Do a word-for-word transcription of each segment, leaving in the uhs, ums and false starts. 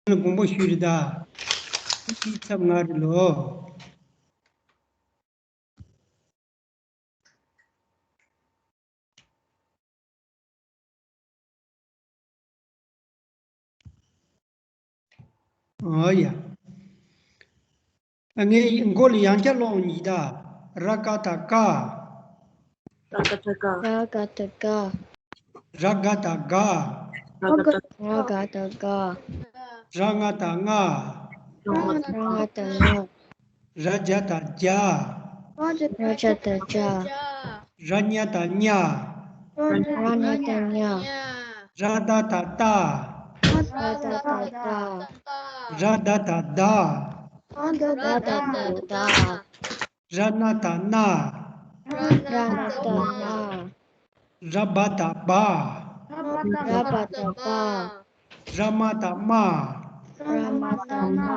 ལ་དགོངས་པ་ཞུས་རེད་ད། དེའི་ཚབ་ང་རེད་ལོ། ཨོ་ཡ། ངས་མགོ་ལ་ཡང་བསྐྱར་ཀློག་ཡིན་ད། ར་ཀ་བཏགས་རྐ། ར་ག་བཏགས་རྒ། ར་ག་བཏགས་རྒ། ར་ག་བཏགས་རྒ། ར་ག་བཏགས་རྒ། ར་ང་བཏགས་རྔ། ར་ང་བཏགས་རྔ། ར་ཇ་བཏགས་རྗ། ར་ཇ་བཏགས་རྗ། ར་ཉ་བཏགས་རྙ། ར་ཉ་བཏགས་རྙ། ར་ད་བཏགས་རྡ། ར་ད་བཏགས་རྡ། ར་ད་བཏགས་རྡ། ར་ད་བཏགས་རྡ། ར་ན་བཏགས་རྣ། ར་ན་བཏགས་རྣ། ར་བ་བཏགས་རྦ། ར་བ་བཏགས་རྦ། ར་མ་བཏགས་རྨ། ར་མ་བཏགས་རྨ།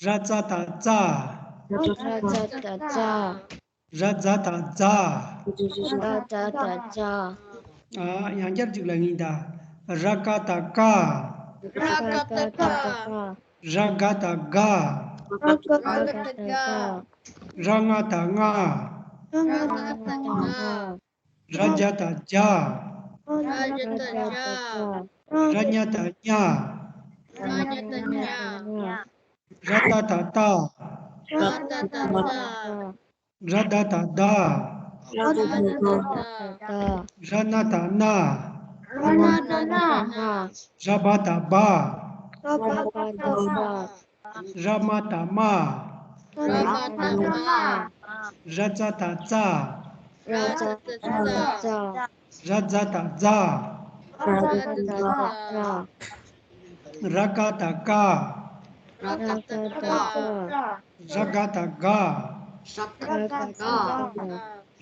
ར་ཙ་བཏགས་རྩ། ར་ཙ་བཏགས་རྩ། ར་ཛ་བཏགས་རྫ། ར་ཛ་བཏགས་རྫ། ཨ། ཡང་བསྐྱར་གཅིག་ལ་ངེས་ད། ར་ཀ་བཏགས་རྐ། ར་ཀ་བཏགས་རྐ། ར་ག་བཏགས་རྒ། ར་ག་བཏགས་རྒ། ར་ང་བཏགས་རྔ། ར་ང་བཏགས་རྔ། ར་ཇ་བཏགས་རྗ། ར་ཇ་བཏགས་རྗ། ར་ཉ་བཏགས་རྙ། ར་ཉ་བཏགས་རྙ། ར་ཏ་བཏགས་རྟ། ར་ཏ་བཏགས་རྟ། ར་ད་བཏགས་རྡ། ར་ད་བཏགས་རྡ། ར་ན་བཏགས་རྣ། ར་ན་བཏགས་རྣ། ར་བ་བཏགས་རྦ། ར་བ་བཏགས་རྦ། ར་མ་བཏགས་རྨ། ར་མ་བཏགས་རྨ། ར་ཙ་བཏགས་རྩ། ར་ཙ་བཏགས་རྩ། ར་ཛ་བཏགས་རྫ། ར་ཛ་བཏགས་རྫ། ར་ཀ་བཏགས་རྐ། ར་ཀ་བཏགས་རྐ། ར་ག་བཏགས་རྒ། ར་ག་བཏགས་རྒ།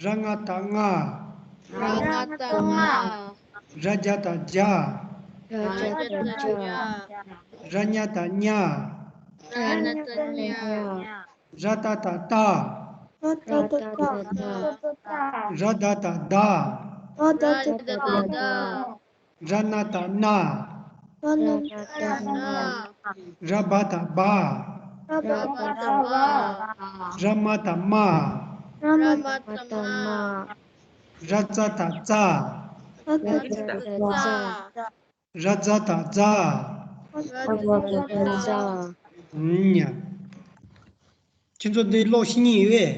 ར་ང་བཏགས་རྔ། ར་ང་བཏགས་རྔ། ར་ཇ་བཏགས་རྗ། ར་ཇ་བཏགས་རྗ། ར་ཉ་བཏགས་རྙ། ར་ཉ་བཏགས་རྙ། ར་ཏ་བཏགས་རྟ། ར་ཏ་བཏགས་རྟ། ར་ད་བཏགས་རྡ། ར་ད་བཏགས་རྡ། ར་ན་བཏགས་རྣ། ར་ན་བཏགས་རྣ། ར་བ་བཏགས་རྦ། ར་བ་བཏགས་རྦ། ར་མ་བཏགས་རྨ། ར་མ་བཏགས་རྨ། ར་ཙ་བཏགས་རྩ། ར་ཙ་བཏགས་རྩ། ར་ཛ་བཏགས་རྫ། ར་ཛ་བཏགས་རྫ། ཨུམ་ཡ། ཁྱེད་ཚོ་འདི་ཀློག་ཤེས་ཀྱི་ཡོད་པས།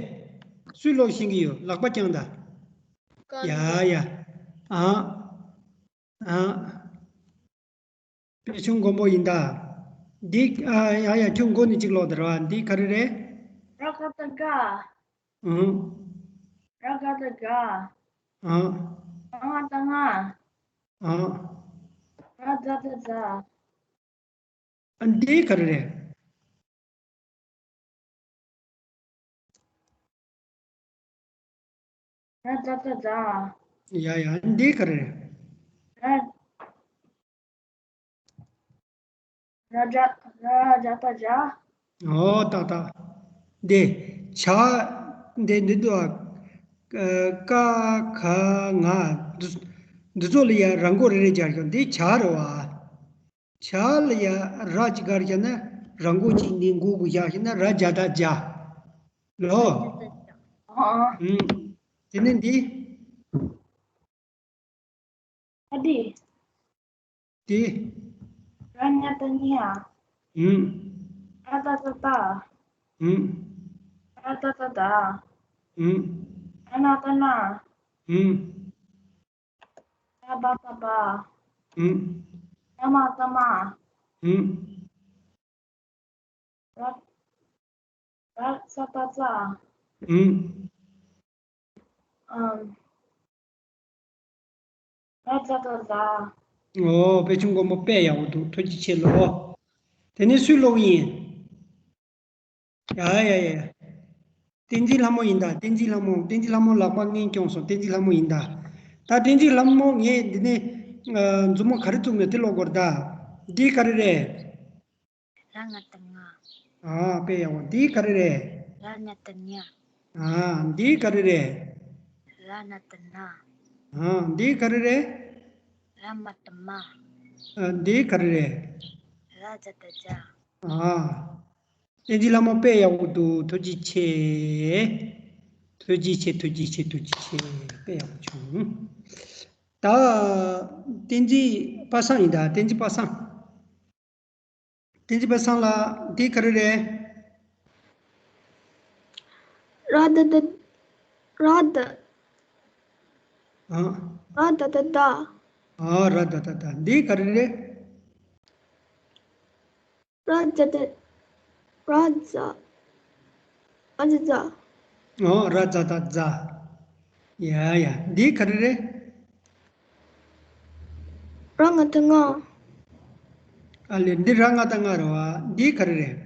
སུས་ཀློག་ཤེས་ཀྱི་ཡོད། ལག་པ་བརྐྱངས་དང་། ཡ་ཡ། ཨ། ཨ། དཔལ་ཆུང་མགོན་པོ་ཡིན་ད། འདི་ཨ་ཡ་ཡ། ཁྱོད་མགོ་ནས་གཅིག་ཀློག་དང་ར། འདི་ག་རེ་རེད། ར་ག་བཏགས་རྒ། ཨང་། ར་ག་བཏགས་རྒ། ཨང་། ར་ང་བཏགས་རྔ། ཨང་། ར་ཛ་བཏགས་རྫ། ཨ། འདི་ག་རེ་རེད། ར་ཛ་བཏགས་རྫ། ཡ་ཡ། འདི་ག་རེ་རེད། ར། ར་ཇ། ར་ཇ་བཏགས་རྗ། ཨོ་ཏག་ཏག་འདི་ཇ། འདི་འདི་འདུག་ཨ། ཀ་ཁ་ང་འདི་འདི་ཚོ་ལ་ཡ་ར་མགོ་རེ་རེ་སྦྱར་ཤོག་འདི་ཇ་རེད་བ། ཇ་ལ་ཡ་ར་གཅིག་སྦྱར་བཞག་ན་ར་མགོ་གཅིག་འདི་མགོ་གུ་བཞག་བཞག་ན་ར་ཇ་བཏགས་རྗ། ལོ། ཨ། ཨུམ། དེ་ནས་འདི། ཨ་འདི། འདི། ར་ཉ་བཏགས་རྙ། ཨུམ། ར་ཏ་བཏགས་རྟ། ཨུམ། ར་ད་བཏགས་རྡ། ཨུམ། ར་ན་བཏགས་རྣ། ཨུམ། ར་བ་བཏགས་རྦ། ཨུམ། ར་མ་བཏགས་རྨ། ཨུམ། ར། ར་ས་བཏགས་རྩ། ཨུམ། ཨམ། ར་ཛ་བཏགས་རྫ། ཨོ། དཔལ་ཆུང་མགོན་པོ་དཔེ་ཡག་པོ་འདུག་ཐུགས་རྗེ་ཆེ་ལོ། དེ་ནས་སུས་ཀློག་ཡིན། ཡ་ཡ་ཡ། བསྟན་འཛིན་ལྷ་མོ་ཡིན་ད། བསྟན་འཛིན་ལྷ་མོ། བསྟན་འཛིན་ལྷ་མོ་ལག་པ་སྔོན་བསྐྱངས་སོང་། བསྟན་འཛིན་ལྷ་མོ་ཡིན་ད། ད་བསྟན་འཛིན་ལྷ་མོ་ངས་འདི་ནས་ཨ་མཛུབ་མོ་ག་རེ་བཙུགས་མེད་དེ་ཀློག་དགོས་རེད་ད། འདི་ག་རེ་རེད། ར་ང་བཏགས་རྔ། ཨ། དཔེ་ཡག་པོ། འདི་ག་རེ་རེད། ར་ཉ་བཏགས་རྙ། ཨ། འདི་ག་རེ་རེད། ར་ན་བཏགས་རྣ། ཨ། འདི་ག་རེ་རེད། ར་མ་བཏགས་རྨ། ཨ། འདི་ག་རེ་རེད། ར་ཛ་ད་ཛ། ཨ། བསྟན་འཛིན་ལྷ་མོ་དཔེ་ཡག་པོ་འདུག་ཐུགས་རྗེ་ཆེ། ཐུགས་རྗེ་ཆེ། ཐུགས་རྗེ་ཆེ། ཐུགས་རྗེ་ཆེ། དཔེ་ཡག་པོ་བྱུང་། ད་བསྟན་འཛིན་པ་སངས་ཡིན་ད། བསྟན་འཛིན་པ་སངས། བསྟན་འཛིན་པ་སངས་ལགས། འདི་ག་རེ་རེད། ར་ད་ད། ར་ད། ཨ། ར་ད་ད་ད། ཨ། ར་ད་ད་ད། འདི་ག་རེ་རེད། ར་ཛ་ད། ར་ཛ། ཨ་ཛ་ཛ། ཨོ། ར་ཛ་ད་ཛ། ཡ་ཡ། འདི་ག་རེ་རེད། ར་ང་ད་ང་། ཨ་ལེ། འདི་ར་ང་ད་ང་རེད་བ། འདི་ག་རེ་རེད།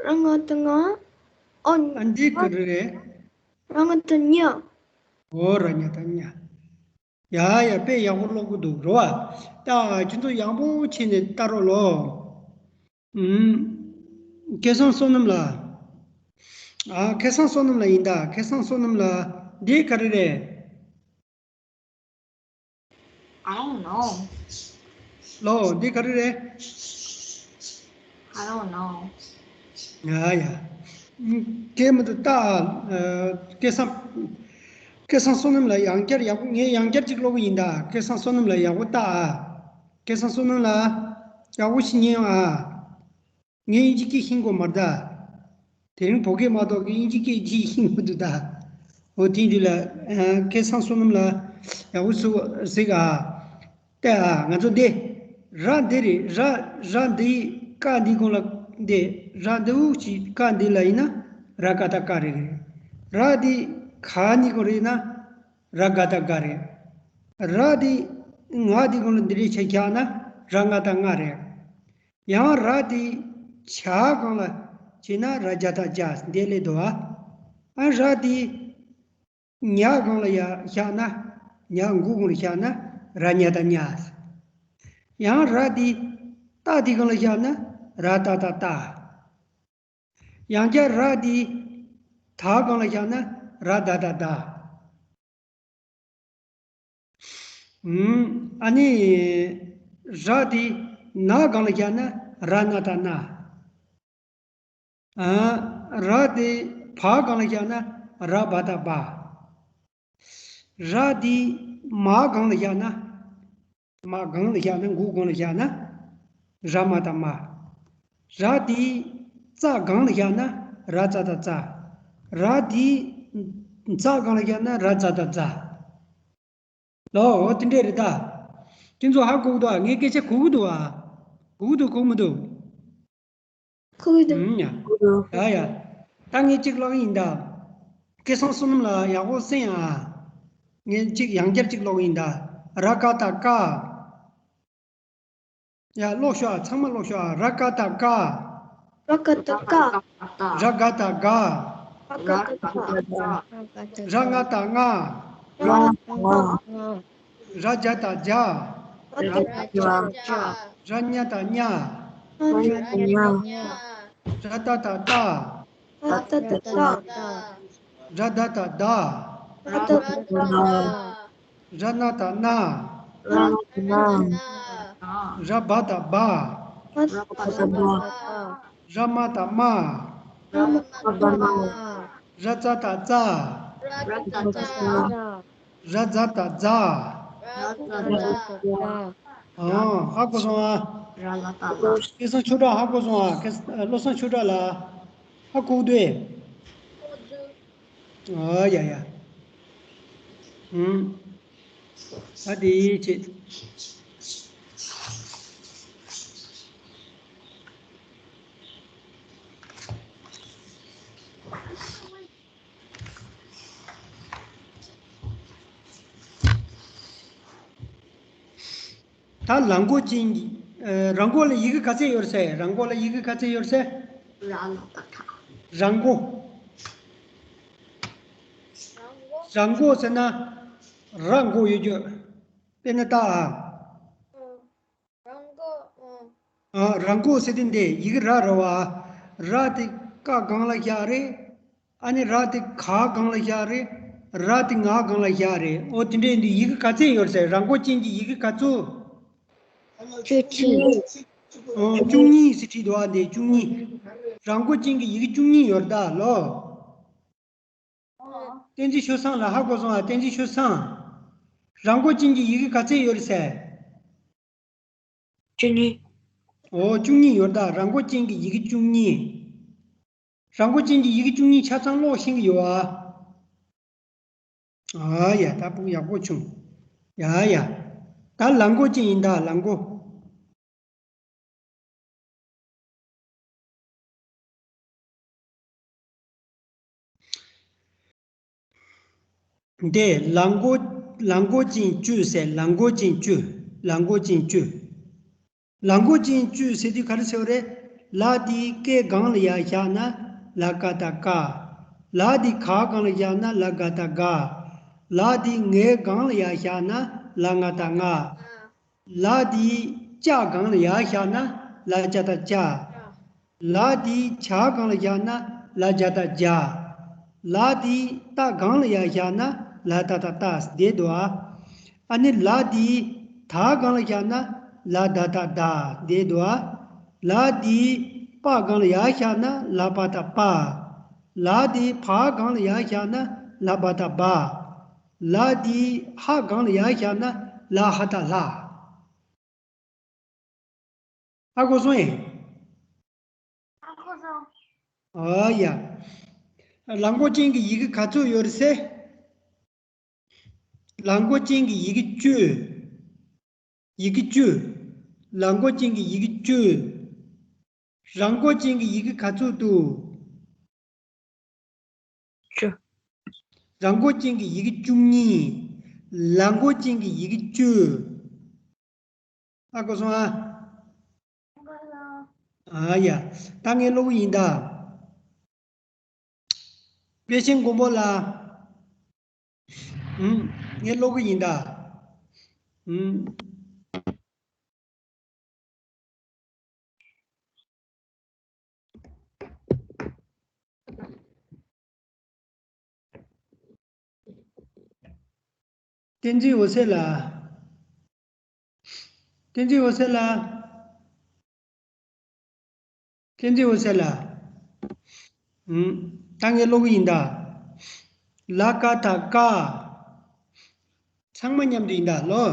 ར་ང་ད་ང་། ཨོ། ཨ། འདི་ག་རེ་རེད། ར་ང་ད་ཉ། ཨོ། ར་ཉ་ད་ཉ། ཡ་ཡ། དཔེ་ཡག་པོ་ཀློག་གི་འདུག་རེད་བ། ད་ཁྱེད་ཚོ་ཡག་པོ་བྱས་ནས་ལྟ་རོགས་ལོ། ཨུམ། སྐལ་བཟང་བསོད་ནམས་ལགས། ཨ། སྐལ་བཟང་བསོད་ནམས་ལགས་ཡིན་ད། སྐལ་བཟང་བསོད་ནམས་ལགས། འདི་ག་རེ་རེད། I don't know. ལོ། འདི་ག་རེ་རེད། I don't know. ཡ་ཡ། ཨུམ། སྐད་མི་འདུག་ད། ཨ། སྐལ་བཟང་། སྐལ་བཟང་བསོད་ནམས་ལགས། ཡང་བསྐྱར་ཡག་པོ། ངས་ཡང་བསྐྱར་ཅིག་ཀློག་གི་ཡིན་ད། སྐལ་བཟང་བསོད་ནམས་ལགས་ཡག་པོ་ལྟ་ཨ། སྐལ་བཟང་བསོད་ནམས་ལགས། ཡག་པོ་ཞིག་ཉན་ཨ། ངས་དབྱིན་ཇི་སྐད་ཤེས་གོ་མ་རེད་ད། དེ་རིང་བོད་སྐད་མ་གཏོགས་ཀྱི་དབྱིན་ཇི་སྐད་ཅིག་ཤེས་མི་འདུག་ད། འོ། དེ་འདི་ལ། ཨ། སྐལ་བཟང་བསོད་ནམས་ལགས་ཡག་པོ་ཞིག་གཟིགས་ཨ། ལྟ་ཨ། ང་ཚོ་འདི། ར་འདི་རེད། ར། ར་འདི། ཀ་འདི་གོང་ལ་འདི། ར་འདི་འུ་ཅི་ཀ་འདི་ལ་ཡིན་ན་ར་ཀ་ད་ཀ་རེད། ར་འདི་ག་འདི་གོང་རེད་ན་ར་ག་ད་ག་རེད། ར་འདི་ང་འདི་གོང་ལ་འདི་རེད་ཆ་བཞག་ན་ར་ང་ད་ང་རེད། ཡང་ར་འདི་ཇ་སྒང་ལ་བྱས་ན་ར་ཇ་ད་ཇ། འདི་ལས་དོ་ཨ། ཨ། ར་འདི་ཉ་སྒང་ལ་ཡ་བཞག་ན། ཉ་མགོ་སྒང་ལ་བཞག་ན་ར་ཉ་ད་ཉ། ཡང་ར་འདི་ཏ་འདི་སྒང་ལ་བཞག་ན་ར་ཏ་ད་ཏ། ཡང་བསྐྱར་ར་འདི་ད་སྒང་ལ་བཞག་ན་ར་ད་ད་ད། ཨུམ། ཨ་ནི་ར་འདི་ན་སྒང་ལ་བཞག་ན་ར་ན་ད་ན། ཨ། ར་འདི་བ་སྒང་ལ་བཞག་ན་ར་བ་ད་བ། ར་འདི་མ་སྒང་ལ་བཞག་ན། མ་སྒང་ལ་བཞག་ན། མགོ་སྒང་ལ་བཞག་ན་ར་མ་ད་མ། ར་འདི་ཙ་སྒང་ལ་བཞག་ན་ར་ཙ་ད་ཙ། ར་འདི་ཛ་སྒང་ལ་བཞག་ན་ར་ཛ་ད་ཛ། ལོ། འོ། དེ་འདྲས་རེད་ད། ཁྱེད་ཚོ་ཧ་གོ་གི་འདུག་ཨ། ངའི་སྐད་ཆ་གོ་གི་འདུག་ཨ། གོ་གི་འདུག་གོ་མི་འདུག་གོ་གི་འདུག་ཨུམ། ཡ། ཡ་ཡ། ད་ངས་གཅིག་ཀློག་གི་ཡིན་ད། སྐལ་བཟང་བསོད་ནམས་ལགས་ཡག་པོ་གསན་ཨ། ངས་གཅིག་ཡང་བསྐྱར་གཅིག་ཀློག་གི་ཡིན་ད། ར་ཀ་ད་ཀ། ཡ། ཀློག་ཤོག་ཨ། ཚང་མ་ཀློག་ཤོག་ཨ། ར་ཀ་ད་ཀ། ར་ཀ་ད་ཀ། ར་ག་ད་ག། ར་ག་ད་ག། ར་ང་ད་ང་། ར་ང་ད་ང་། ར་ཇ་ད་ཇ། ར་ཇ་ད་ཇ། ར་ཉ་ད་ཉ། ར་ཉ་ད་ཉ། ར་ད་ད་ད། ར་ད་ད་ད། ར་ད་ད་ད། ར་ད་ད་ད། ར་ན་ད་ན། ར་ན་ད་ན། ར་བ་ད་བ། ར་བ་ད་བ། ར་མ་ད་མ། ར་མ་ད་མ། ར་ཙ་ད་ཙ། ར་ཙ་ད་ཙ། ར་ཛ་ད་ཛ། ར་ཛ་ད་ཛ། ཨ། ཧ་གོ་སོང་ཨ། ར་ལ་ད་ལ། སྐལ་བཟང་ཆོས་གྲགས་ཧ་གོ་སོང་ཨ། སྐལ། བློ་བཟང་ཆོས་གྲགས་ལགས། ཧ་གོ་འདུག་ཨེ། ཨ་ཡ་ཡ། ཨུམ། ཨ་དེ་ཡིན་ཆེ། ད་ལ་མགོ་ཅན་གྱི། ཨ། ར་མགོ་ལ་ཡི་གེ་ག་ཚད་ཡོད་ཟེར། ར་མགོ་ལ་ཡི་གེ་ག་ཚད་ཡོད་ཟེར། ར་ལ་ད་ཁ། ར་མགོ། ར་མགོ་ཟེར་ན་ར་མགོ་ཡོད་རྒྱུ། དཔེར་ན་ད་ཨ། ར་མགོ། ཨ། ར་མགོ་ཟེར་དུས་འདི་ཡི་གེ་ར་རེད་བ། ར་དེ་ཀ་སྒང་ལ་བཞག་རེད། ཨ་ནི་ར་དེ་ག་སྒང་ལ་བཞག་རེད། ར་དེ་ང་སྒང་ལ་བཞག་རེད། ཨོ་དེ་འདྲས་འདི་ཡི་གེ་ག་ཚད་ཡོད་ཟེར། ར་མགོ་ཅན་གྱི་ཡི་གེ་ག་ཚོད། བཅུ་གཅིག་ཨོ་བཅུ་གཉིས་ཟེར་བྲིས་འདུག་ཨ། འདི་བཅུ་གཉིས། ར་མགོ་ཅན་གྱི་ཡི་གེ་བཅུ་གཉིས་ཡོད་རེད་ད་ལོ། བསྟན་འཛིན་ཆོས་བཟང་ལ་ཧ་གོ་སོང་ཨ། བསྟན་འཛིན་ཆོས་བཟང་། ར་མགོ་ཅན་གྱི་ཡི་གེ་ག་ཚད་ཡོད་རེད་ཟེར། བཅུ་གཉིས། ཨོ་བཅུ་གཉིས་ཡོད་ད། ར་མགོ་ཅན་གྱི་ཡི་གེ་བཅུ་གཉིས། ར་མགོ་ཅན་གྱི་ཡི་གེ་བཅུ་གཉིས་ཆ་ཚང་ཀློག་ཤེས་ཀྱི་ཡོད་ཨ། ཨ་ཡ། ད་སྤུ་གུ་ཡག་པོ་བྱུང་། ཡ་ཡ། ད་ལ་མགོ་ཅན་ཡིན་ད། ལ་མགོ། འདི་ལ་མགོ། ལ་མགོ་ཅན་བཅུ་ཟེར། ལ་མགོ་ཅན་བཅུ། ལ་མགོ་ཅན་བཅུ། ལ་མགོ་ཅན་བཅུ་ཟེར་དུས་ག་རེ་ཟེར་བ་རེད། ལ་དེ་ཀའི་སྒང་ལ་ཡར་བཞག་ན་ལ་ཀ་བཏགས་ཀ། ལ་དེ་ག་སྒང་ལ་བཞག་ན་ལ་ག་བཏགས་ག། ལ་དེ་ངའི་སྒང་ལ་ཡར་བཞག་ན་ལ་ང་བཏགས་ང་། ལ་དེ་ཅ་སྒང་ལ་ཡར་བཞག་ན་ལ་ཇ་བཏགས་ཇ། ལ་དེ་ཇ་སྒང་ལ་བཞག་ན་ལ་ཇ་བཏགས་ཇ། ལ་དེ་ཏ་སྒང་ལ་ཡར་བཞག་ན་ལ་ཏ་བཏགས་ཏ། བསྡད་འདུག་ཨ། ཨ་ནི་ལ་དེ་ད་སྒང་ལ་བཞག་ན་ལ་ད་བཏགས་ད། བསྡད་འདུག་ཨ། ལ་དེ་པ་སྒང་ལ་ཡར་བཞག་ན་ལ་པ་བཏགས་པ། ལ་དེ་བ་སྒང་ལ་ཡར་བཞག་ན་ལ་བ་བཏགས་བ། ལ་དེ་ཧ་སྒང་ལ་ཡར་བཞག་ན་ལ་ཧ་བཏགས་ལྷ། ཧ་གོ་སོང་ངས། ཧ་གོ་སོང་། ཨ་ཡ། ལ་མགོ་ཅན་གྱི་ཡི་གེ་ག་ཚོད་ཡོད་རེད་ཟེར། ལ་མགོ་ཅན་གྱི་ཡི་གེ་བཅུ། ཡི་གེ་བཅུ། ལ་མགོ་ཅན་གྱི་ཡི་གེ་བཅུ། ར་མགོ་ཅན་གྱི་ཡི་གེ་ག་ཚོད་འདུག། བཅུ། ར་མགོ་ཅན་གྱི་ཡི་གེ་བཅུ་གཉིས། ལ་མགོ་ཅན་གྱི་ཡི་གེ་བཅུ། ཧ་གོ་སོང་ཨ། ཨ་ཡ། ད་ངས་ཀློག་གི་ཡིན་ད། དཔལ་ཆེན་མགོན་པོ་ལ། ཨུམ། ངས་ཀློག་གི་ཡིན་ད། ཨུམ། བསྟན་འཛིན་འོད་ཟེར་ལགས། བསྟན་འཛིན་འོད་ཟེར་ལགས། བསྟན་འཛིན་འོད་ཟེར་ལགས། ཨུམ། ད་ངས་ཀློག་གི་ཡིན་ད། ལ་ཀ་བཏགས་ཀ། ཚང་མ་མཉམ་དུ་ཡིན་ད་ལོ།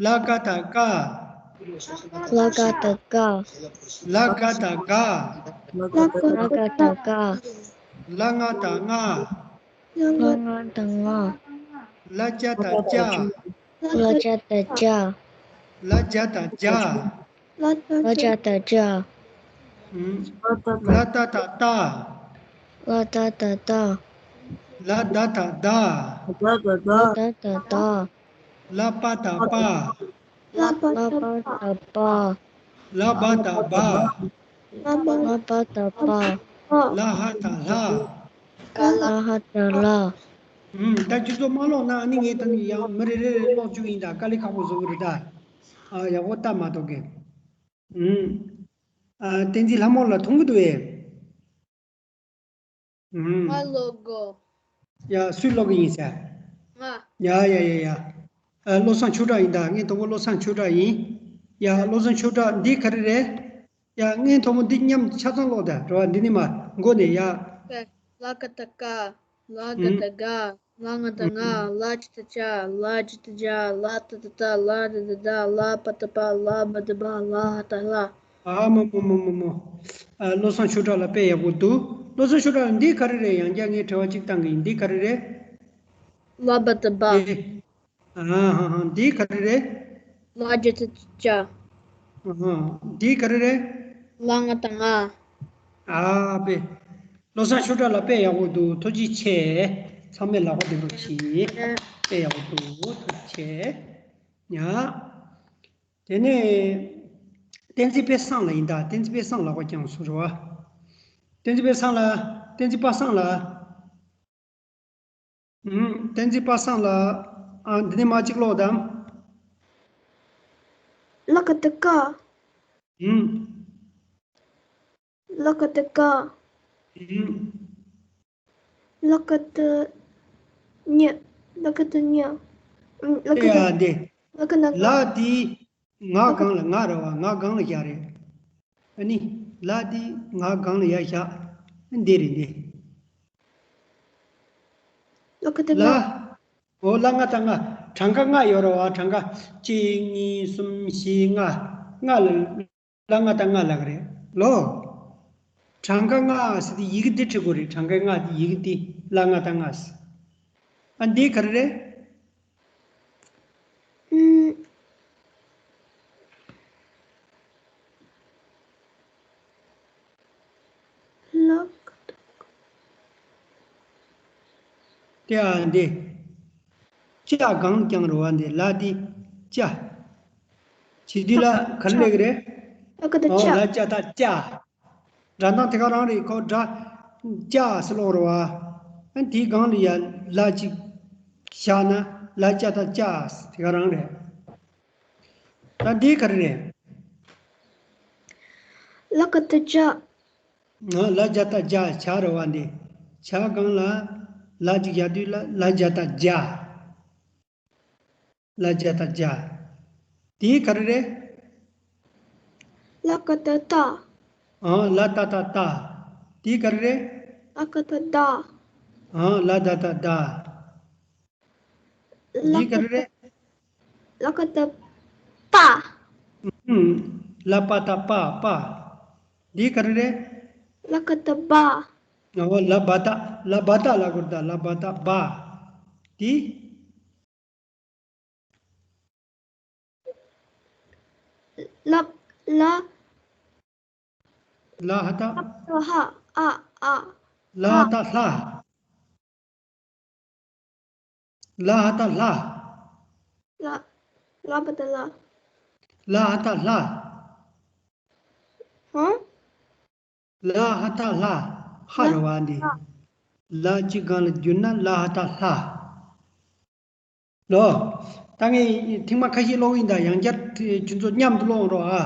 ལ་ཀ་བཏགས་ཀ། ལ་ཀ་བཏགས་ཀ། ལ་ག་བཏགས་ག། ལ་ག་བཏགས་ག། ལ་ང་བཏགས་ང་། ལ་ང་བཏགས་ང་། ལ་ཅ་བཏགས་ཅ། ལ་ཅ་བཏགས་ཅ། ལ་ཇ་བཏགས་ཇ། ལ་ཇ་བཏགས་ཇ། ཨུམ། ལ་ཏ་བཏགས་ཏ། ལ་ཏ་བཏགས་ཏ། ལ་ད་བཏགས་དད། ལ་ད་བཏགས་དད། ལ་པ་བཏགས་པ། ལ་པ་བཏགས་པ། ལ་བ་བཏགས་བ། ལ་བ་བཏགས་བ། ལ་ཧ་བཏགས་ལྷ། ལ་ཧ་བཏགས་ལྷ། ཨུམ། ད་ཁྱོད་ཚོ་མ་ཀློག་ན་ཨ་ནི་ངས་ད་ནི་ཡང་མི་རེ་རེ་རེ་ཀློག་བཅུག་ཡིན་ད། དཀའ་ལས་ཁག་པོ་བཟོ་གི་རེད་ད། ཨ་ཡག་པོ་ལྟ་མ་གཏོགས་གི། ཨུམ། ཨ་བསྟན་འཛིན་ལྷ་མོ་ལགས་མཐོང་གི་འདུག་ཨེ། ཨུམ། ང་ཀློག་དགོས། ཡ་སུས་ཀློག་གི་ཡིན་ཟེར། ང་། ཡ་ཡ་ཡ་ཡ། ཨ་བློ་བཟང་ཆོས་གྲགས་ཡིན་ད། ངའི་གྲོགས་པོ་བློ་བཟང་ཆོས་གྲགས་ཡིན། ཡ་བློ་བཟང་ཆོས་གྲགས། འདི་ག་རེ་རེད། ཡ་ངའི་གྲོགས་པོ་འདི་མཉམ་ཆ་ཚང་ཀློག་ད་རེད་བ། འདི་ནི་མ་མགོ་ནས་ཡ། ལ་ག་བཏགས་ལ། ག་ཨུམ། བཏགས་ག། ལ་ང་བཏགས་ང་། ཨུམ། ལ་ཇ་བཏགས་ཇ། ལ་ཇ་བཏགས་ཇ། ལ་ཏ་བཏགས་ཏ། ལ་ད་བཏགས་དད། ལ་པ་བཏགས་པ། ལ་བ་བཏགས་བ། ལ་ཧ་བཏགས་ལྷ། ཨ་མོ་མོ་མོ་མོ་མོ། ཨ་བློ་བཟང་ཆོས་གྲགས་ལགས་དཔེ་ཡག་པོ་འདུག། བློ་བཟང་ཆོས་གྲགས་ལགས། འདི་ག་རེ་རེད། ཡང་བསྐྱར་ངས་དྲི་བ་གཅིག་བཏང་གི་ཡིན། འདི་ག་རེ་རེད། ལ་བ་བཏགས་བ། ཨེ། ཨ་ཧ་ཧ། འདི་ག་རེ་རེད། ལ་ཇ་བཏགས་ཇ། ཨ་ཧ། འདི་ག་རེ་རེད། ལ་ང་བཏགས་ང་། ཨ་དཔེ། བློ་བཟང་ཆོས་གྲགས་ལགས་དཔེ་ཡག་པོ་འདུག། ཐུགས་རྗེ་ཆེ། ཚང་མས་ལག་པ་བརྡུང་རོགས་གྱིས། དཔེ་ཡག་པོ་འདུག། ཐུགས་རྗེ་ཆེ། ཡ། དེ་ནས་བསྟན་འཛིན་དཔལ་བཟང་ལགས་ཡིན་ད། བསྟན་འཛིན་དཔལ་བཟང་ལགས་ཀྱང་སུ་རེད་བ། བསྟན་འཛིན་དཔལ་བཟང་ལགས། བསྟན་འཛིན་པ་སངས་ལགས། ཨུམ། བསྟན་འཛིན་པ་སངས་ལགས། ཨ་འདི་ནས་མར་གཅིག་ཀློག་དང་། ལ་ག་བཏགས་ལྐ། ཨུམ། ལ་ག་བཏགས་ལྐ། ཨུམ། ལ་ག་བཏགས། ཉ། ལ་ག་བཏགས་ཉ། ཨམ། ལ་ག་ཡ་བཏགས། འདི། ལ་ག་ན་ག་ལ་དེ་ང་ལ་ག་གང་ལ་ང་རེད་བ། ང་གང་ལ་བཞག་རེད། ཨ་ནི། ལ་དེ་ང་གང་ལ་ཡ་བཞག་འདི་རེད་འདི། ལ་ག་བཏགས་ལ། ལྔ། འོ་ལ་ལྔ་བཏགས་ལྔ། གྲངས་ཀ་ལྔ་ཡོད་རེད་བ། གྲངས་ཀ་གཅིག་གཉིས་གསུམ་བཞི་ལྔ། ལྔ་ལ། ལ་ལྔ་བཏགས་ལྔ་ལབ་ཀྱི་རེད་ལོ། གྲངས་ཀ་ལྔ་ཟེར་དེ་ཡི་གེ་འདི་བྲི་དགོས་རེད། གྲངས་ཀ་ལྔ་དེ་ཡི་གེ་འདི་ལ་ལྔ་བཏགས་ལྔ་ཟེར། ཨ་འདི་ག་རེ་རེད། ཨུམ། ལ་ག་བཏགས། དེ་ཨ་འདི། ཅ་གང་རྐྱང་རེད་བ། འདི་ལ་འདི་ཅ། བྱེད་དུས་ལ་ག་རེ་ལབ་ཀྱི་རེད། ལ་ག་བཏགས་ཨོ་ལ་ཅ། ལ་ཅ་བཏགས་ལྕགས། སྒྲ་གདངས་དེ་ག་རང་རེད། ཁོ་སྒྲ་ལྕགས་ཟེར་ཀློག་རེད་བ། ཨ་དེའི་སྒང་ལ་ཡ་ལ་གཅིག་བཞག་ན་ལ་ཅ་བཏགས་ལྕགས་དེ་ག་རང་རེད། ད་འདི་ག་རེ་རེད། ལ་ག་བཏགས་ལྕགས། ཨ་ལ་ཇ་བཏགས་ལྗ། ཇ་རེད་བ། འདི་ཇ་སྒང་ལ་ལ་གཅིག་བཞག་དུས་ལ་ལ་ཇ་བཏགས་ལྗ། ལ་ཇ་བཏགས་ལྗ། དེ་ག་རེ་རེད། ལ་ག་བཏགས་ལྟ། ཨ་ལ་ཏ་བཏགས་ལྟ། དེ་ག་རེ་རེད། ལ་ག་བཏགས་ལྡ། ཨ་ལ་ད་བཏགས་ལྡ། འདི་ག་རེ་རེད། ལ་ག་བཏགས་པ། ཨུམ། ལ་པ་བཏགས་པ། པ། འདི་ག་རེ་རེད། ལ་ག་བཏགས་སྦ། ཨོ་ལ་བ་བཏགས། ལ་བ་བཏགས་ལབ་དགོས་རེད་ད། ལ་བ་བཏགས་སྦ། འདི། ལ། ལ། ལ་ཧ་བཏགས། ལ་ཧ་ཨ་ཨ། ལ་ཧ་བཏགས་ལྷ། ལ་ཧ་བཏགས་ལྷ། ལ། ལ་བ་བཏགས་ལ། ལ་ཧ་བཏགས་ལྷ། ཧ། ལ་ཧ་བཏགས་ལྷ། ཧ་རེད་བ་འདི། ལ་གཅིག་སྒང་ལ་བསྒྱུར་ན་ལ་ཧ་བཏགས་ལྷ། ལོ། ད་ངས་ཐེངས་མ་ཁ་ཤས་ཀློག་གི་ཡིན། ད་ཡང་བསྐྱར་ཁྱོད་ཚོ་མཉམ་དུ་ཀློག་རོགས་ཨ།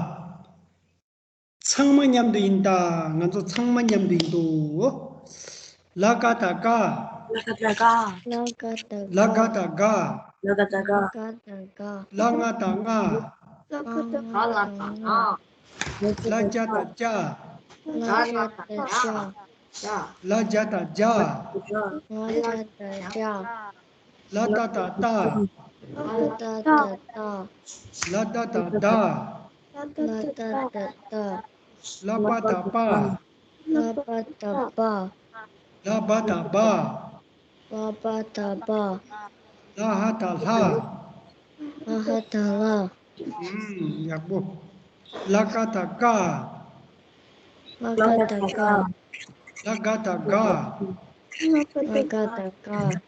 ཚང་མ་མཉམ་དུ་ཡིན་ད། ང་ཚོ་ཚང་མ་མཉམ་དུ་ཡིན་དོ། ལ་ག་བཏགས་ལྒ། ལ་ག་བཏགས་ལྒ། ལ་ག་བཏགས་ལྒ། ལ་ག་བཏགས་ལྒ། ལ་ལྔ་བཏགས་ལྔ། ལ་ལྔ་བཏགས་ལྔ། ལ་ཇ་བཏགས་ལྗ། ལ་ཇ་བཏགས་ལྗ། ལ་ཇ་བཏགས་ལྗ། ལ་ཇ་བཏགས་ལྗ། ལ་ཏ་བཏགས་ལྟ། ལ་ཏ་བཏགས་ལྟ། ལ་ད་བཏགས་ལྡ། ལ་ཏ་བཏགས་ལྟ། ལ་པ་བཏགས་ལྤ། ལ་པ་བཏགས་ལྤ། ལ་བ་བཏགས་ལྦ། ལ་བ་བཏགས་ལྦ། ལ་ཧ་བཏགས་ལྷ། ལ་ཧ་བཏགས་ལྷ། ཨུམ། ཡག་པོ། ལ་ག་བཏགས་ལྐ། ལ་ག་བཏགས་ལྐ། ལ་ག་བཏགས་ལྐ། ལ་ག་བཏགས་ལྐ།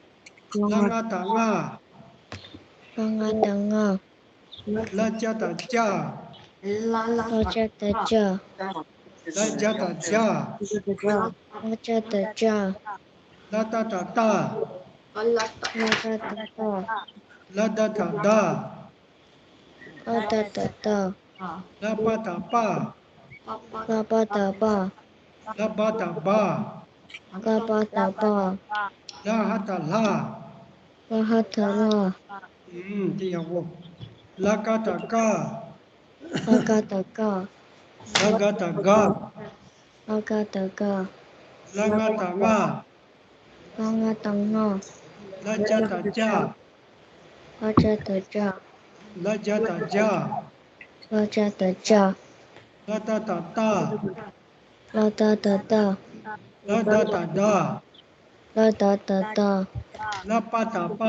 ལ་ང་བཏགས་ལྔ། ལ་ང་བཏགས་ལྔ། ལ་ཇ་བཏགས་ལྗ། ལ་ཇ་བཏགས་ལྗ། ལ་ཇ་བཏགས་ལྗ། ལ་ཇ་བཏགས་ལྗ། ལ་ཏ་བཏགས་ལྟ། ལ་ཏ་བཏགས་ལྟ། ལ་ད་བཏགས་ལྡ། ལ་ད་བཏགས་ལྡ། ལ་པ་བཏགས་ལྤ། ལ་པ་བཏགས་ལྤ། ལ་བ་བཏགས་ལྦ། ལ་བ་བཏགས་ལྦ། ལ་ཧ་བཏགས་ལྷ། ལ་ཧ་བཏགས་ལྷ། ཨུམ། དེ་ཡག་པོ། ལ་ག་བཏགས་ལྐ། ལ་ག་བཏགས་ལྐ། ལ་ག་བཏགས་ལྐ། ལ་ག་བཏགས་ལྐ། ལ་ང་བཏགས་ལྔ། ལ་ང་བཏགས་ལྔ། ལ་ཇ་བཏགས་ལྗ། ལ་ཇ་བཏགས་ལྗ། ལ་ཇ་བཏགས་ལྗ། ལ་ཇ་བཏགས་ལྗ། ལ་ཏ་བཏགས་ལྟ། ལ་ཏ་བཏགས་ལྟ། ལ་ད་བཏགས་ལྡ། ལ་ད་བཏགས་ལྡ། ལ་པ་བཏགས་ལྤ།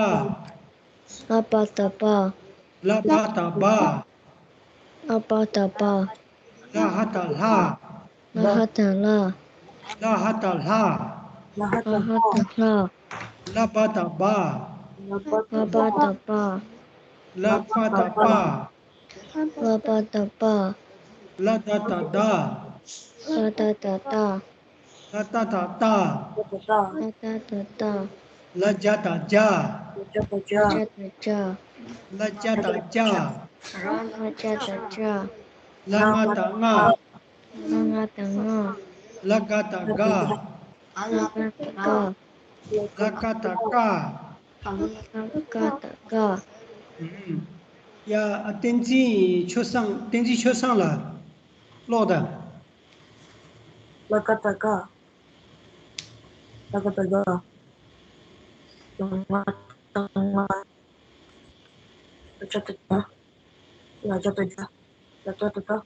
ལ་པ་བཏགས་ལྤ། ལ་བ་བཏགས་ལྦ། ལ་བ་བཏགས་ལྦ། ལ་ཧ་བཏགས་ལྷ། ལ་ཧ་བཏགས་ལྷ། ལ་ཧ་བཏགས་ལྷ། ལ་ཧ་བཏགས་ལྷ། ལ་བ་བཏགས་ལྦ། ལ་བ་བཏགས་ལྦ། ལ་པ་བཏགས་ལྤ། ལ་པ་བཏགས་ལྤ། ལ་ད་བཏགས་ལྡ། ལ་ད་བཏགས་ལྡ། ལ་ཏ་བཏགས་ལྟ། ལ་ཏ་བཏགས་ལྟ། ལ་ཇ་བཏགས་ལྗ། ལ་ཇ་བཏགས་ལྗ། ལ་ཇ་བཏགས་ལྕ། ལ་ཇ་བཏགས་ལྕ། ལ་ང་བཏགས་ལྔ། ལ་ང་བཏགས་ལྔ། ལ་ག་བཏགས་ལྒ། ལ་ག་བཏགས་ལྒ། ལ་ཀ་བཏགས་ལྐ། ག་ང་ཏ་ག། ཨུམ། ཡ། ཨ། བསྟན་འཛིན་ཆོས་བཟང་། བསྟན་འཛིན་ཆོས་བཟང་ལགས། ཀློག་དང་། ལ་ཀ་ཏ་ཀ། ལ་ཀ་ཏ་ལ། ལ་ང་ཏ་ང་། ལ་ཇ་ཏ་ལྗ། ལ་ཇ་ཏ་ལྗ། ལ་ཏ་ཏ་ཏ།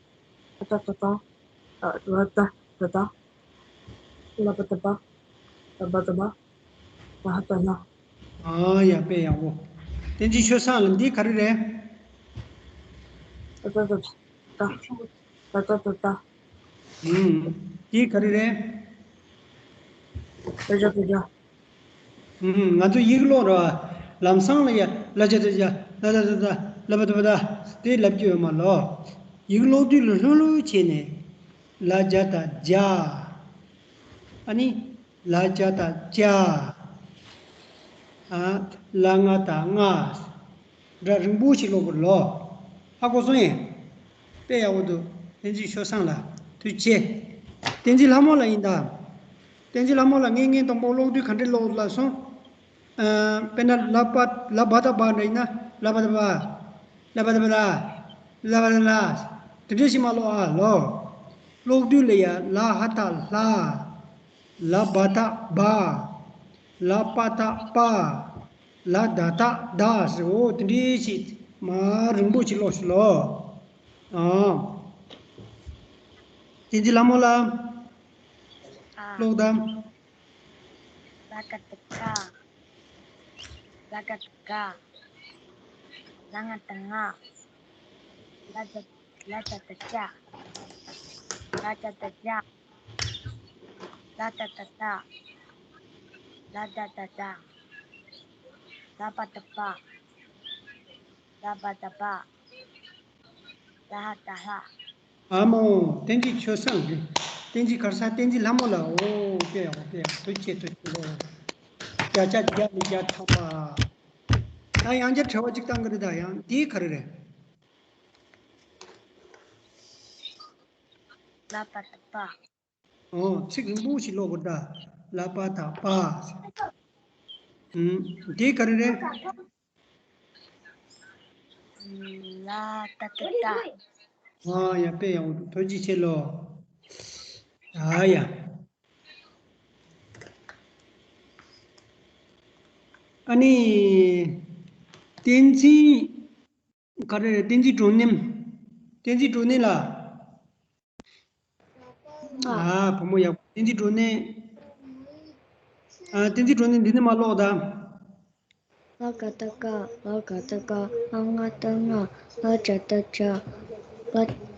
ལ་ཏ་ཏ་ཏ། ལ་ཏ་ཏ་ཏ། ལ་པ་ཏ་པ། ལ་བ་ཏ་བ། ལ་ཧ་ཏ་ལྷ། ཨ་ཡ། དཔེ་ཡག་པོ། བསྟན་འཛིན་ཆོས་བཟང་ལགས། འདི་ག་རེ་རེད། ལ་ཏ་ཏ་ཏ། ལ་ཏ་ཏ་ཏ། ཨུམ། འདི་ག་རེ་རེད། ལ་ཇ་ཏ་ལྗ། ཨུམ། ང་ཚོ་ཡིག་ཀློག་ར་བ། ལམ་སང་ལ་ཡ་ལ་ཇ་ཏ་ལྗ། ལ་ཏ་ཏ་ཏ། ལ་བ་ཏ་བ་ཏ། དེ་ལབ་རྒྱུ་ཡོད་མ་ལོ། ཡིག་ཀློག་དུས་ལ་ལྷོད་ལྷོད་བྱས་ནས། ལ་ཇ་ཏ་ལྗ། ཨ་ནི། ལ་ཇ་ཏ་ལྕ། ཨ། ལ་ང་ཏ་ལྔ། སྒྲ་རིང་པོ་ཞིག་ཀློག་དགོས་ལོ། ཧ་གོ་སོང་ངས། དཔེ་ཡག་པོ་འདུག་བསྟན་འཛིན་ཆོས་བཟང་ལགས། ཐུགས་རྗེ་ཆེ། བསྟན་འཛིན་ལྷ་མོ་ལགས་ཡིན་ད། བསྟན་འཛིན་ལྷ་མོ་ལགས། ངས་ངས་དང་པོ་ཀློག་དུས་ག་འདྲས་ཀློག་ལབ་སོང་། ཨ། དཔེར་ན་ལ་པ། ལ་བ་ཏ་བ་འདྲ་ཡིན་ན། ལ་བ་ཏ་བ། ལ་བ་ཏ་བ་ཏ། ལ་བ་ཏ་ལ། དེ་འདྲས་ཞིག་མ་ཀློག་ཨ་ལོ། ཀློག་དུས་ལ་ཡ་ལ་ཧ་ཏ་ལྷ། ལ་བ་ཏ་བ། ལ་པ་ཏ་པ། ལ་ད་ཏ་ད་ཟེར། འོ་དེ་འདྲས་ཞིག་མ་རིང་པོ་ཞིག་ཀློག་ཤོག་ལོ། ཨ། བསྟན་འཛིན་ལྷ་མོ་ལགས། ཨ། ཀློག་དང་། ལ་ཀ་ཏ་ཀ། ལ་ཀ་ཏ་ཀ། ལ་ང་ཏ་ལྔ། ལ་ཏ། ལ་ཏ་ཏ་ལྕ། ལ་ཏ་ཏ་ལྕ། ལ་ཏ་ཏ་ཏ། ལ་ཏ་ཏ་ཏ། ལ་པ་ཏ་པ། ལ་བ་ཏ་བ། ལ་ཧ་ཏ་ལྷ། ཨ་མོ། བསྟན་འཛིན་ཆོས་བཟང་རེད། བསྟན་འཛིན་ག་རེ་ཟེར། བསྟན་འཛིན་ལྷ་མོ་ལགས། འོ་དཔེ་ཡག་པོ། དཔེ་ཡག་པོ། ཐུགས་རྗེ་ཆེ། ཐུགས་རྗེ་ཆེ་ལོ། བརྒྱ་ཆ་བརྒྱ་ནས་བརྒྱ་ཐམ་པ། ད་ཡང་བསྐྱར་དྲི་བ་གཅིག་བཏང་གི་རེད། ད་ཡང་འདི་ག་རེ་རེད། ལ་པ་ཏ་པ། ཨོ། ཚིག་རིང་པོ་ཞིག་ཀློག་དགོས་ད། ལ་པ་ཏ་པ། ཨུམ། དེ་ག་རེ་རེད། ལ་ཏ་ཏ་ཏ། ཨ་ཡ། དཔེ་ཡག་པོ་འདུག་ཐུགས་རྗེ་ཆེ་ལོ། ཨ་ཡ། ཨ་ནི། བསྟན་འཛིན་ག་རེ་རེད། བསྟན་འཛིན་བགྲོ་གླེང་། བསྟན་འཛིན་བགྲོ་གླེང་ལགས། ཨ། བུ་མོ་ཡག་པོ། བསྟན་འཛིན་བགྲོ་གླེང་། ཨ། བསྟན་འཛིན་བགྲོ་གླེང་འདི་ནས་མར་ཀློག་དང་། ལ་ཀ་ཏ་ཀ། ལ་ག་ཏ་ག། ལ་ང་ཏ་ལྔ། ལ་ཇ་ཏ་ལྗ། ལ་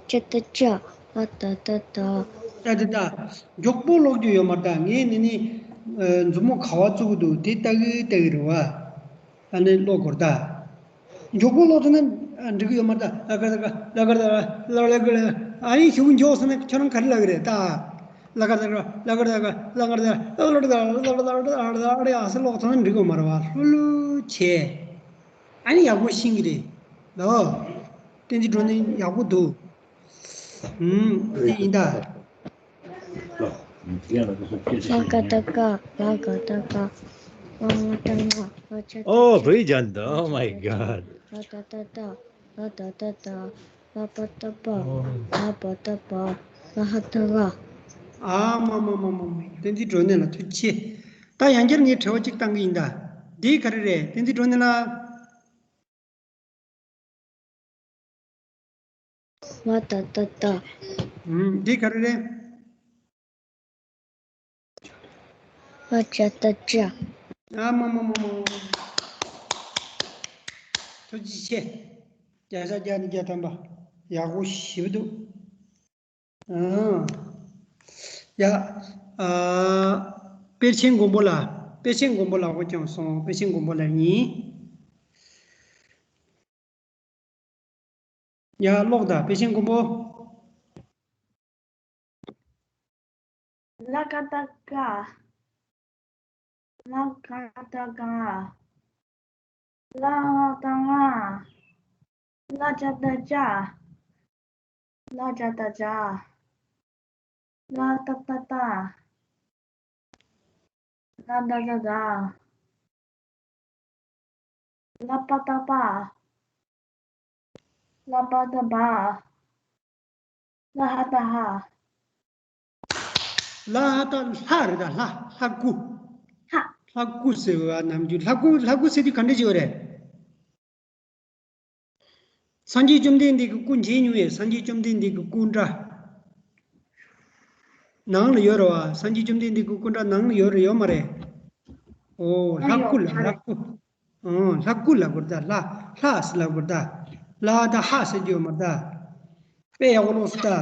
ཇ་ཏ་ལྕ། ལ་ཏ་ཏ་ཏ། ཏ་ཏ་ཏ། མགྱོགས་པོ་ཀློག་རྒྱུ་ཡོད་མ་རེད་ད། ངས་ནི་ནི། ཨ། མཛུབ་མོ་ག་པར་བཙུགས་ཀྱི་འདུག་དེ་ལྟ་གི་ལྟ་གི་རེད་བ། ཨ་ནི་ཀློག་དགོས་རེད་ད། མགྱོགས་པོ་ཀློག་ཐུབ་ན་འགྲིག་གི་ཡོད་མ་རེད་ད། ལ་ཀ་ཏ་ཀ། ལ་ཀ་ཏ་ཀ། ལ་ཀ་ཏ་ཀ། ཨ་ནི་ཞེ་པོ་མགྱོགས་སོང་ན་ཁྱོད་རང་ག་རེ་ལབ་ཀྱི་རེད་ད། ལ་ཀ་ཏ་ཀ། ལ་ཀ་ཏ་ཀ། ལ་ཀ་ཏ་ཀ། ལ་ཀ་ཏ་ཀ། ཨ་ཟེར་ཀློག་ཐུབ་ན་འགྲིག་གི་ཡོད་མ་རེད་བ། ལྷོད་ལྷོད་བྱས། ཨ་ནི་ཡག་པོ་ཤེས་ཀྱི་རེད་ལོ། བསྟན་འཛིན་བགྲོ་གླེང་ཡག་པོ་འདུག་ཨུམ། དེ་ཡིན་ད། ལ་ཀ་ཏ་ཀ། ལ་ག་ཏ་ག། ལ་ང་ཏ་ལྔ། ལ་ཇ་ཏ་ལྗ། Oh, Bhujanta. Oh my God. ལ་ཏ་ཏ་ཏ། ལ་ཏ་ཏ་ཏ། ལ་པ་ཏ་པ། ལ་བ་ཏ་བ། ལ་ཧ་ཏ་ལྷ། ཨ་མ་མ་མ་མ་མ། བསྟན་འཛིན་བགྲོ་གླེང་ལགས་ཐུགས་རྗེ་ཆེ། ད་ཡང་བསྐྱར་ངས་དྲི་བ་གཅིག་བཏང་གི་ཡིན་ད། འདི་ག་རེ་རེད། བསྟན་འཛིན་བགྲོ་གླེང་ལགས། ལ་ཏ་ཏ་ཏ། ཨུམ། འདི་ག་རེ་རེད། ལ་ཇ་ཏ་ལྗ། ཨ་མ་མ་མ་མ། ཐུགས་རྗེ་ཆེ། བརྒྱ་ཆ་བརྒྱ་ནས་བརྒྱ་ཐམ་པ། ཡག་པོ་ཞེ་པོ་འདུག་ཨང་། ཡ། ཨ། པེ་ཆེན་མགོན་པོ་ལགས། པེ་ཆེན་མགོན་པོ་ལགས། འོ་ཀྱང་སོང་། པེ་ཆེན་མགོན་པོ་ལགས་ཡིན། ཡ། ཀློག་དང་། པེ་ཆེན་མགོན་པོ། ལ་ཀ་ཏ་ཀ། ལ་ག་ཏ་ག། ལ་ང་ཏ་ལྔ། ལ་ཇ་ཏ་ལྗ། ལ་ཇ་ཏ་ལྗ། ལ་ཏ་ཏ་ཏ། ལ་ཏ་ཏ་ཏ། ལ་པ་བཏགས་པ། ལ་བ་བཏགས་བ། ལ་ཧ་བཏགས་ཧ། ལ་ཧ་བཏགས་ལྷ་རེད་ད། ལྷ། ལྷ་སྐུ། ལྷ། ལྷ་སྐུ་ཟེར་བ་ནམ་རྒྱུན་ལྷ་སྐུ། ལྷ་སྐུ་ཟེར་དུས་ག་འདྲ་ཅིག་ཡོད་རེད། སངས་རྒྱས་བཅོམ་ལྡན་འདས་ཀྱི་སྐུ་མཇལ་མྱོང་ཡས། སངས་རྒྱས་བཅོམ་ལྡན་འདས་ཀྱི་སྐུ་འདྲ་ནང་ལ་ཡོད་རེད་བ། སངས་རྒྱས་བཅོམ་ལྡན་འདས་ཀྱི་སྐུ་འདྲ་ནང་ལ་ཡོད་རེད་ཡོད་མ་རེད། ཨོ་ལྷ་སྐུ་ལ། ལྷ་སྐུ། ཨོ་ལྷ་སྐུ་ལབ་དགོས་རེད་ད། ལྷ། ལྷ་ཟེར་ལབ་དགོས་རེད་ད། ལ་དང་ཧ་ཟེར་རྒྱུ་ཡོད་མ་རེད་ད། དཔེ་ཡག་པོ་ལོགས་སུ་ལྟ།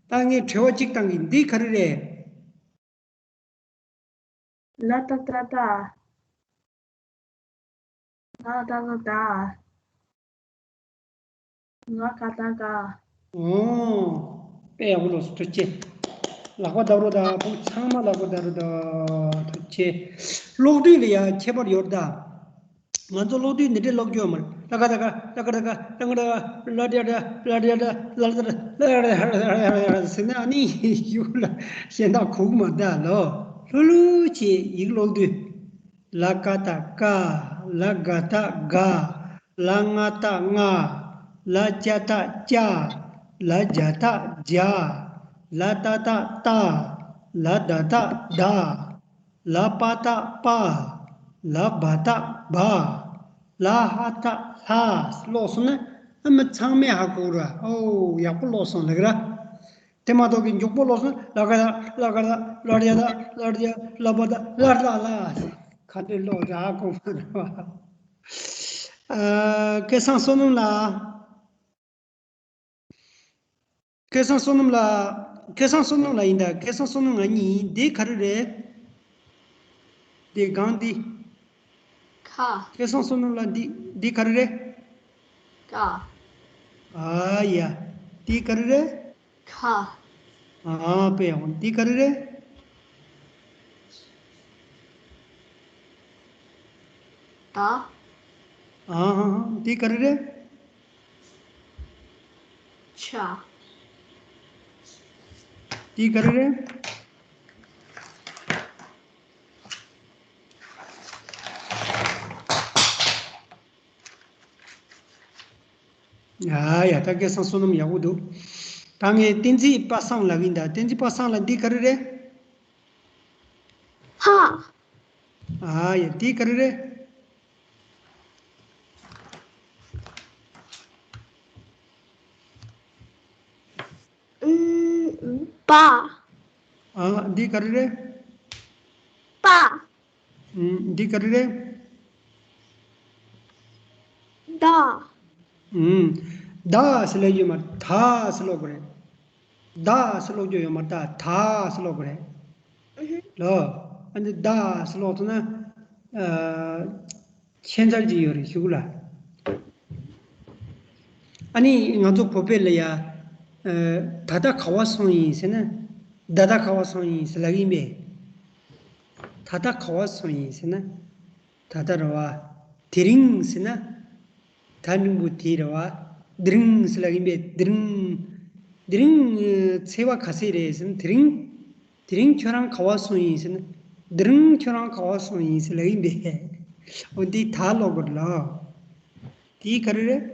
ད་ངས་དྲི་བ་གཅིག་བཏང་གི། འདི་ག་རེ་རེད། ལ་ཏ་བཏགས་ལྟ། ལ་ག་བཏགས་ལ། ད། ང་ག་བཏགས་ག། ཨོ། དཔེ་ཡག་པོ་ལོགས་སུ། ཐུགས་རྗེ་ཆེ། ལག་པ་བརྡབ་རོགས་དང་། བུ་ཚང་མ་ལག་པ་བརྡབ་རོགས་དང་། ཐུགས་རྗེ་ཆེ། ཀློག་དུས་ལ་ཡང་ཁྱད་པར་ཡོད་རེད་ད། ང་ཚོ་ཀློག་དུས་འདི་འདྲའི་ཀློག་རྒྱུ་ཡོད་མ་རེད། ལ་ག་ད་ག། ལ་ག་ད་ག། ལ་ག་ད་ག། ལ་དྲ་དྲ། ལ་དྲ་དྲ། ལ་ལ་ཟེར་ན་ཨ་ནི་གཞུག་ལ་གཞན་དག་གོ་གི་མ་རེད་ད་ལོ། ལྷོད་ལྷོད་བྱས་ཡིག་ཀློག་དུས། ལ་ཀ་བཏགས་ཀ། ལ་ག་བཏགས་ག། ལ་ང་བཏགས་ང་། ལ་ཅ་བཏགས་ཅ། ལ་ཇ་བཏགས་ཇ། ལ་ཏ་བཏགས་ཏ། ལ་ད་བཏགས་ད། ལ་པ་བཏགས་པ། ལ་བ་བཏགས་བ། ལ་ཧ་བཏགས་ལྷ། ཀློག་སོང་ན་ཨ་མ་ཚང་མས་ཧ་གོ་ར། ཨོ་ཡག་པོ་ཀློག་སོང་ལབ་ཀྱི་ར། དེ་མ་གཏོགས་ཀྱི་མགྱོགས་པོ་ཀློག་སོང་། ལ་ག་ལ། ལ་ག་ལ། ལ་ར་ཡ་ལ། ལ་ར་ཡ། ལ་བ་ད། ལ་ར་ལ། ག་འདྲ་ཀློག་ར་གོ་མ་ར་བ། ཨ། སྐལ་བཟང་བསོད་ནམས་ལགས། སྐལ་བཟང་བསོད་ནམས་ལགས། སྐལ་བཟང་བསོད་ནམས་ལགས་ཡིན་ད། སྐལ་བཟང་བསོད་ནམས་ང་གཉིས་ཡིན། འདི་ག་རེ་རེད། འདི་སྒང་འདི། ཁ། སྐལ་བཟང་བསོད་ནམས་ལགས། འདི་འདི་ག་རེ་རེད། ཀ། ཨ་ཡ། འདི་ག་རེ་རེད། ཁ། ཨ་དཔེ་ཡག་པོ། འདི་ག་རེ་རེད། ད། ཨ་འདི་ག་རེ་རེད། ཆ། འདི་ག་རེ་རེད། ཨ་ཡ། ད་སྐལ་བཟང་བསོད་ནམས་ཡག་པོ་འདུག། ད་ངས་བསྟན་འཛིན་པ་སངས་ལབ་ཡིན་ད། བསྟན་འཛིན་པ་སངས་ལགས། འདི་ག་རེ་རེད། ཧ། ཨ་ཡ། འདི་ག་རེ་རེད། ཨུམ། པ། ཨ་འདི་ག་རེ་རེད། པ། ཨུམ། འདི་ག་རེ་རེད། ད། ཨུམ། ད་ཟེར་ལབ་ཡོད་མ་རེད། ད་ཟེར་ཀློག་དགོས་རེད། ད་ཟེར་ཀློག་རྒྱུ་ཡོད་མ་རེད། ད་ད་ཟེར་ཀློག་དགོས་རེད། ཨུ་ཧུ། ལོ། ཨ་ནི་ད་ཟེར་ཀློག་ཐུབ་ན། ཨ། ཁྱད་མཚར་ཅིག་ཡོད་རེད་ཞུ་གི་ལ། ཨ་ནི་ང་ཚོ་བོད་པའི་ལ་ཡ། ཨ། ད་ལྟ་ག་བ་སོང་ཡིན་ཟེར་ན། ད་ལྟ་ག་བ་སོང་ཡིན་ཟེར་ལབ་ཡིན་པས། ད་ལྟ་ག་བ་སོང་ཡིན་ཟེར་ན། ད་ལྟ་རེད་བ། དེ་རིང་ཟེར་ན། ད་འགྲེང་བུ་དེ་རེད་བ། དེ་རིང་ཟེར་ལབ་ཡིན་པས། དེ་རིང་། དེ་རིང་ཚེས་པ་ག་ཚོད་རེད་ཟེར་ན། དེ་རིང་། དེ་རིང་ཁྱོད་རང་ག་བ་སོང་ཡིན་ཟེར་ན། དེ་རིང་ཁྱོད་རང་ག་བ་སོང་ཡིན་ཟེར་ལབ་ཡིན་པས། འོ་འདི་ད་ཀློག་དགོས་ལ། དེ་ག་རེ་རེད།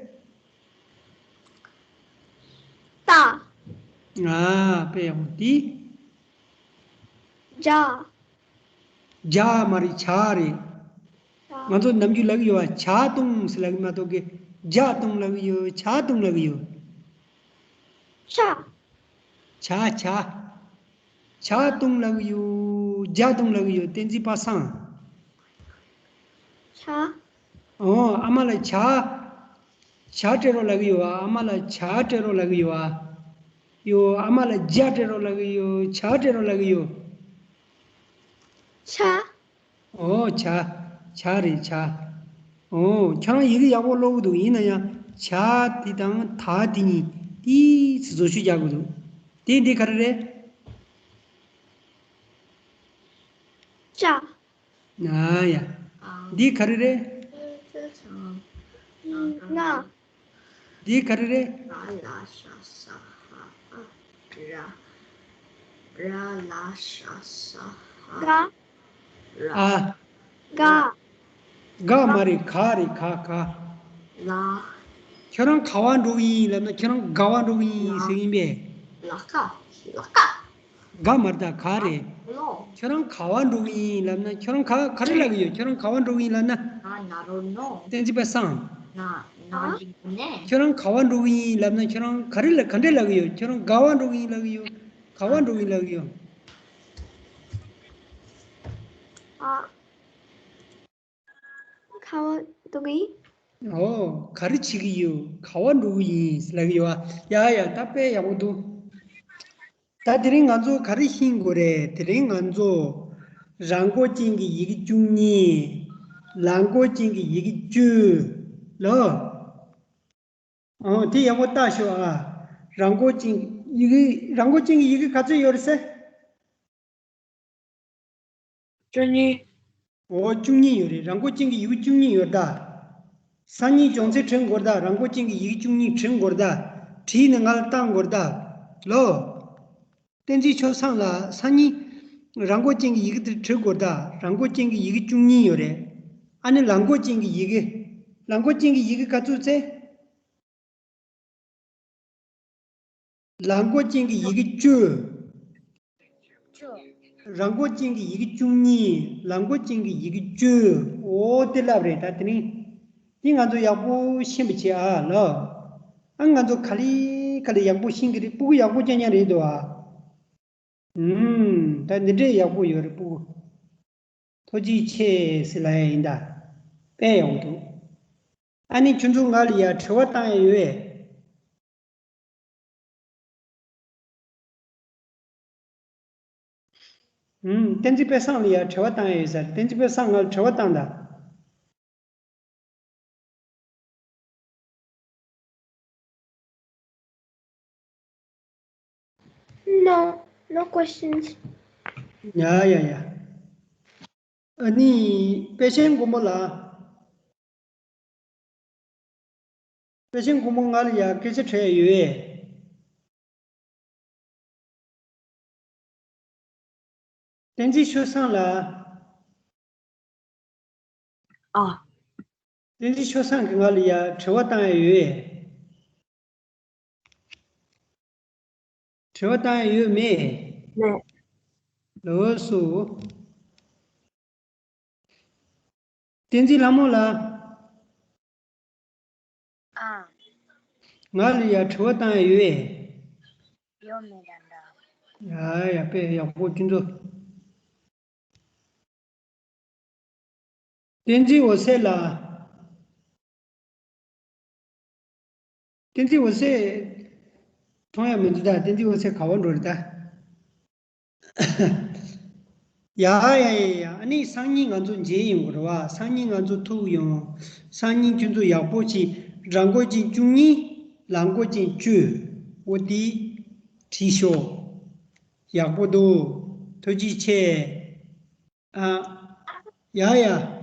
ཏ། ཨ་དཔེ་ཡག་པོ། དེ། ཇ། ཇ་མ་རེད། ཇ་རེད། ཇ། ང་ཚོ་ནམ་རྒྱུན་ལབ་ཀྱི་ཡོད་པ། ཇ་བཏུང་ཟེར་ལབ་ཀྱི་མ་གཏོགས་ཀྱི། ཇ་བཏུང་ལབ་ཀྱི་ཡོད། ཇ་བཏུང་ལབ་ཀྱི་ཡོད། ཇ། ཇ་ཇ། ཇ་བཏུང་ལབ་ཀྱི་ཡོད། ཇ་བཏུང་ལབ་ཀྱི་ཡོད། བསྟན་འཛིན་པ་སངས། ཇ། ཨོ། ཨ་མ་ལ་ཇ། ཇ་སྤྲད་རོགས་ལབ་ཀྱི་ཡོད་པ། ཨ་མ་ལ་ཇ་སྤྲད་རོགས་ལབ་ཀྱི་ཡོད་པ། ཡོ། ཨ་མ་ལ་ཇ་སྤྲད་རོགས་ལབ་ཀྱི་ཡོད། ཇ་སྤྲད་རོགས་ལབ་ཀྱི་ཡོད། ཇ། ཨོ། ཇ། ཇ་རེད། ཇ། ཨོ། ཁྱོད་རང་ཡི་གེ་ཡག་པོ་ཀློག་གི་འདུག། ཡིན་ན་ཡང་ཇ་དེ་དང་ད་དེ་གཉིས་ཏོག་ཙམ་བཟོ་བཅོས་རྒྱག་དགོས་འདུག། དེ་འདི་ག་རེ་རེད། ཇ། ཨ་ཡ། འདི་ག་རེ་རེད། ང་། འདི་ག་རེ་རེད། ར་ལ་ཤ་ས་ཧ། ཨ། ར། ར་ལ་ཤ་ས་ཧ། ག། ར། ཨ། ག། ག་མ་རེད། ག་རེད། ག་ག་ལ། ཁྱོད་རང་ག་བ་འགྲོ་གི་ཡིན་ལབ་ན་ཁྱོད་རང་ག་བ་འགྲོ་གི་ཡིན་ཟེར་གྱིན་པས། ལ་ཀ་ལ་ཀ་ག་མ་རེད་ད། ག་རེད། ལོ། ཁྱོད་རང་ག་བ་འགྲོ་གི་ཡིན་ལབ་ན་ཁྱོད་རང་ག་ག་རེ་ལབ་གི་ཡོད། ཁྱོད་རང་ག་བ་འགྲོ་གི་ཡིན་ལབ་ན། ན་ན་རོ་ནོ། བསྟན་འཛིན་པ་སངས། ན་ན་ལི་ནེ། ཁྱོད་རང་ག་བ་འགྲོ་གི་ཡིན་ལབ་ན་ཁྱོད་རང་ག་རེ་ལ་ག་འདྲས་ལབ་གི་ཡོད། ཁྱོད་རང་ག་བ་འགྲོ་གི་ཡིན་ལབ་གི་ཡོད། ག་བ་འགྲོ་གི་ཡིན་ལབ་གི་ཡོད། ཨ། ག་བ་འགྲོ་གི་ཡིན། ཨོ། ག་རེ་བྱེད་ཀྱི་ཡོད། ག་བ་འགྲོ་གི་ཡིན་ལབ་ཀྱི་ཡོད་ཨ། ཡ་ཡ། ད་དཔེ་ཡག་པོ་འདུག་ད་དེ་རིང་ང་ཚོ་ག་རེ་ཤེས་དགོས་རེད། དེ་རིང་ང་ཚོ་རང་མགོ་ཅན་གྱི་ཡི་གེ་བཅུ་གཉིས། ལ་མགོ་ཅན་གྱི་ཡི་གེ་བཅུ་ལོ། ཨོ། དེ་ཡག་པོ་བལྟ་ཤོག་ཨ། རང་མགོ་ཅན་གྱི་ཡི་གེ། རང་མགོ་ཅན་གྱི་ཡི་གེ་ག་ཚོད་ཡོད་རེད་ཟེར། བཅུ་གཉིས། འོ། བཅུ་གཉིས་ཡོད་རེད། རང་མགོ་ཅན་གྱི་ཡི་གེ་བཅུ་གཉིས་ཡོད་ད། སང་ཉིན་སྦྱོང་ཚན་བྲིས་དགོས་ད། རང་མགོ་ཅན་གྱི་ཡི་གེ་བཅུ་གཉིས་བྲིས་དགོས་ད། བྲིས་ནས་ང་ལ་བཏང་དགོས་ད། ལོ། བསྟན་འཛིན་ཆོས་བཟང་ལགས། སང་ཉིན་རང་མགོ་ཅན་གྱི་ཡི་གེ་དེ་བྲིས་དགོས་ད། རང་མགོ་ཅན་གྱི་ཡི་གེ་བཅུ་གཉིས་ཡོད་རེད། ཨ་ནི་ལ་མགོ་ཅན་གྱི་ཡི་གེ། ལ་མགོ་ཅན་གྱི་ཡི་གེ་ག་ཚོད་ཟེར། ལ་མགོ་ཅན་གྱི་ཡི་གེ་བཅུ། བཅུ། རང་མགོ་ཅན་གྱི་ཡི་གེ་བཅུ་གཉིས། ལ་མགོ་ཅན་གྱི་ཡི་གེ་བཅུ། འོ་དེ་ལབ་རེད། ད་དེ་རིང་འདི་ང་ཚོ་ཡག་པོ་ཤེས་པ་བྱེད་ཨ་ལོ། ཨ། ང་ཚོ་ག་ལེ་ག་ལེ་ཡག་པོ་ཤེས་ཀྱི་རེད། སྤུ་གུ་ཡག་པོ་རྐྱང་རྐྱང་རེད་འདུག་ཨ། ཨུམ། ད་འདི་འདྲས་ཡག་པོ་ཡོད་རེད། སྤུ་གུ། ཐུགས་རྗེ་ཆེ་ཟེར་ལབ་ཡ་ཡིན་ད། དཔེ་ཡག་པོ་འདུག་ཨ་ནི་ཁྱོད་ཚོ་ང་ལ་ཡ་དྲི་བ་བཏང་ཡ་ཡོད་པས། ཨུམ། བསྟན་འཛིན་དཔལ་བཟང་ལ་ཡ་དྲི་བ་བཏང་ཡ་ཡོད་ཟེར། བསྟན་འཛིན་དཔལ་བཟང་ང་ལ་དྲི་བ་བཏང་ད། No, no questions. ཡ་ཡ་ཡ། ཨ་ནི་དཔལ་ཆེན་མགོན་པོ་ལགས། དཔལ་ཆེན་མགོན་པོ་ང་ལ་ཡ་སྐད་ཆ་དྲི་ཡ་ཡོད་པས། བསྟན་འཛིན་ཆོས་བཟང་ལགས། ཨ། བསྟན་འཛིན་ཆོས་བཟང་གིས་ང་ལ་ཡ་དྲི་བ་བཏང་ཡ་ཡོད་པས། དྲི་བ་བཏང་ཡ་ཡོད་མེད། མེད། ལགས་སོ། བསྟན་འཛིན་ལྷ་མོ་ལགས། ཨ། ང་ལ་ཡ་དྲི་བ་བཏང་ཡ་ཡོད་པས། ཡོད་མེད་ད་འདྲ། ཡ་ཡ། དཔེ་ཡག་པོ་ཁྱོད་ཚོ། བསྟན་འཛིན་འོད་ཟེར་ལགས། བསྟན་འཛིན་འོད་ཟེར་མཐོང་ཡ་མི་འདུག་ད། བསྟན་འཛིན་འོད་ཟེར་ག་པར་འགྲོ་རེད་ད། ཡ་ཡ་ཡ་ཡ། ཨ་ནི་སང་ཉིན་ང་ཚོ་མཇལ་ཡོང་གི་རེད་པ། སང་ཉིན་ང་ཚོ་ཐུག་ཡོང་། སང་ཉིན་ཁྱོད་ཚོ་ཡག་པོ་བྱེད། རང་མགོ་ཅན་བཅུ་གཉིས། ལ་མགོ་ཅན་བཅུ། འོ་དེ་བྲིས་ཤོག་ཡག་པོ་འདུག་ཐུགས་རྗེ་ཆེ། ཨ། ཡ་ཡ།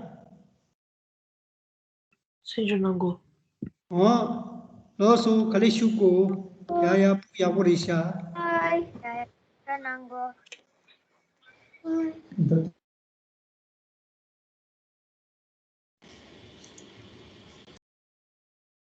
གསན་རྒྱུ་གནང་གོ། ཨོ། ལགས་སོ། ག་ལེ་ཞུ་གོ། ཡ་ཡ། ཡག་པོ་རེད་ཤག Bye. ཡ་ཡ། གནང་གོ།